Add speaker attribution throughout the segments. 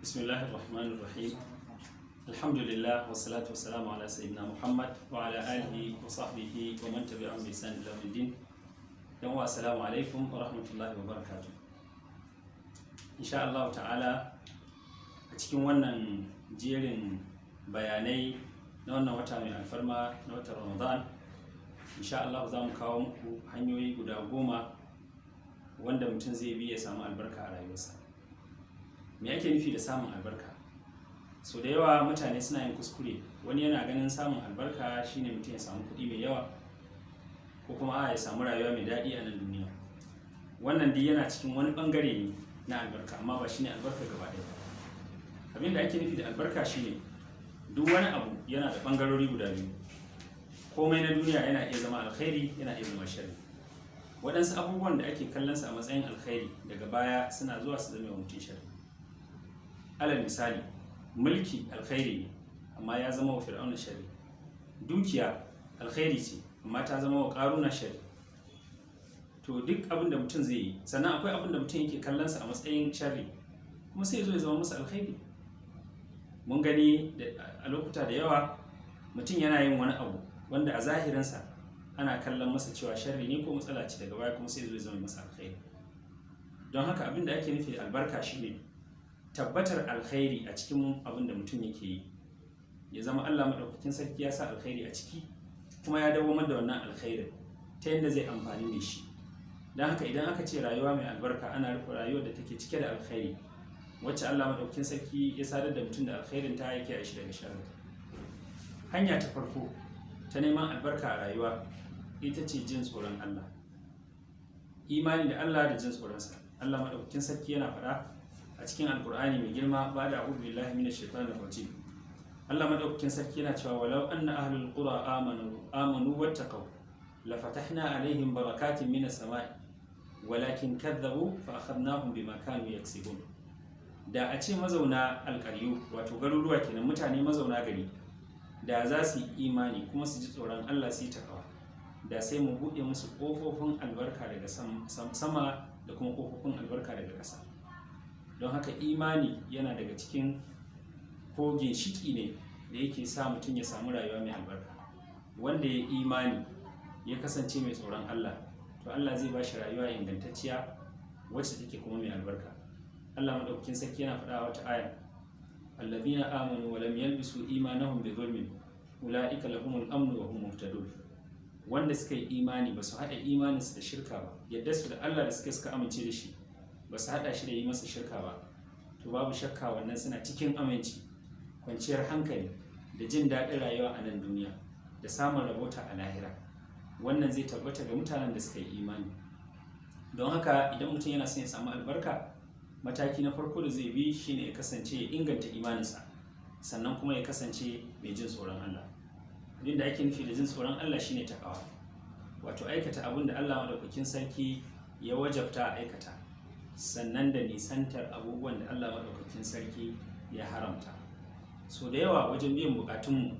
Speaker 1: بسم الله الرحمن الرحيم، الحمد لله والصلاة والسلام على سيدنا محمد وعلى آله وصحبه ومن تبعهم بإحسان إلى يوم الدين. Yan uwa، السلام عليكم ورحمة الله وبركاته. Insha Allah ta'ala, a cikin wannan jerin bayanai na wannan wata mai alfarma na watan Ramadan, insha Allah za mu kawo muku hanyoyi guda 10 wanda mutum zai bi ya samu albarka a rayuwarsa. Me ake nufi da samun albarka? So da yawa mutane suna yin kuskure. Wani yana ganin samun albarka shine mutum ya samu kuɗi mai yawa, ko kuma a ya samu rayuwa mai daɗi a nan duniya. Wannan dai yana cikin wani ɓangare ne na albarka, amma ba shine albarka gaba ɗaya ba. Abin da ake nufi da albarka shine duk wani abu yana da ɓangarori guda biyu. Komai na duniya yana iya zama alkhairi, yana iya zama sharri. Waɗansu abubuwan da ake kallon su a matsayin alkhairi, daga baya suna zuwa su zama wa mutum sharri. Alal misali, mulki alkhairi ne, amma ya zama wa Fir'auna sharri. Dukiya alkhairi ce, amma ta zama wa Ƙaruna sharri. To, duk abin da mutum zai yi, sannan akwai abin da mutum yake kallon sa a matsayin sharri, kuma sai ya zo ya zama masa alkhairi. Mun gani a lokuta da yawa mutum yana yin wani abu wanda a zahirinsa ana kallon masa cewa sharri ne ko matsala ce, daga baya kuma sai ya zo ya zama masa alkhairi. Don haka, abin da ake nufi da albarka shine tabbatar alkhairi a cikin abin da mutum yake yi, ya zama Allah maɗaukakin sarki ya sa alkhairi a ciki, kuma ya dawwamar da wannan alkhairin ta yadda zai amfani da shi. Don haka, idan aka ce rayuwa mai albarka, ana rufe rayuwar da take cike da alkhairi, wacce Allah maɗaukakin sarki ya sadar da mutum da alkhairin ta, yake a shi daga sharri. Hanya ta farko ta neman albarka a rayuwa ita ce jin tsoron Allah, imani da Allah da jin tsoronsa. Allah maɗaukakin sarki yana faɗa a cikin Alkur'ani mai girma ba da أعوذ بالله من الشيطان الرجيم. Allah maɗaukakin sarki yana cewa: ولو أن أهل القرى آمنوا واتقوا لفتحنا عليهم بركات من السماء ولكن كذبوا فأخذناهم بما كانوا يكسبون. Da a ce mazauna alƙaryu, wato garuruwa kenan, mutane mazauna gari, da za su yi imani kuma su ji tsoron Allah, su yi takawa, da sai mu buɗe musu ƙofofin albarka daga sama da kuma ƙofofin albarka daga ƙasa. Don haka, imani yana daga cikin ko ginshiƙi ne da yake sa mutum ya samu rayuwa mai albarka. Wanda ya imani ya kasance mai tsoron Allah, to Allah zai ba shi rayuwa ingantacciya wacce take kuma mai albarka. Allah maɗaukakin sarki yana faɗa wata aya: الذين آمنوا ولم يلبسوا إيمانهم بظلم أولئك لهم الأمن وهم مهتدون. Wanda suka yi imani, ba su haɗa imaninsu da shirka ba, yadda su da Allah da suka amince da shi, ba su haɗa shi da yi masa shirka ba, to babu shakka wannan suna cikin aminci, kwanciyar hankali da jin daɗin rayuwa a nan duniya da samun rabota a lahira. Wannan zai tabbata ga mutanen da suka yi imani. Don haka, idan mutum yana son ya samu albarka, mataki na farko da zai bi shine ya kasance ya inganta imaninsa, sannan kuma ya kasance mai jin tsoron Allah. Abin da ake nufi da jin tsoron Allah shine takawa, wato aikata abin da Allah maɗaukakin sarki ya wajabta a aikata, sannan da nisantar abubuwan da Allah maɗaukakin sarki ya haramta. So da yawa wajen biyan bukatunmu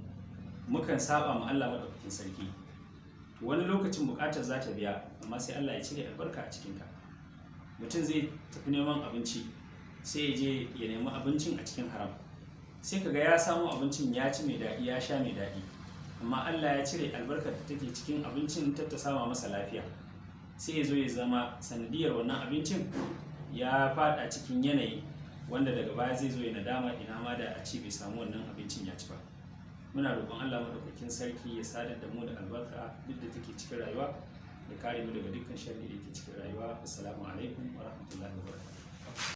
Speaker 1: mukan saba ma Allah maɗaukakin sarki. To, wani lokacin bukatar za ta biya, amma sai Allah ya cire albarka a cikinta. Mutum zai tafi neman abinci, sai ya je ya nemi abincin a cikin haram. Sai kaga ya samu abincin, ya ci mai daɗi, ya sha mai daɗi, amma Allah ya cire albarkar da take cikin abincin ta sama masa lafiya. Sai ya zo ya zama sanadiyar wannan abincin ya fada cikin yanayi wanda daga baya zai zo ya nadama, ina ma da a ce bai samu wannan abincin ya ci ba. Muna roƙon Allah maɗaukakin sarki ya sadar da mu da albarka duk da take cikin rayuwa, ya kare mu daga dukkan sharri da yake cikin rayuwa. Assalamu alaikum wa rahmatullahi wa barakatuh.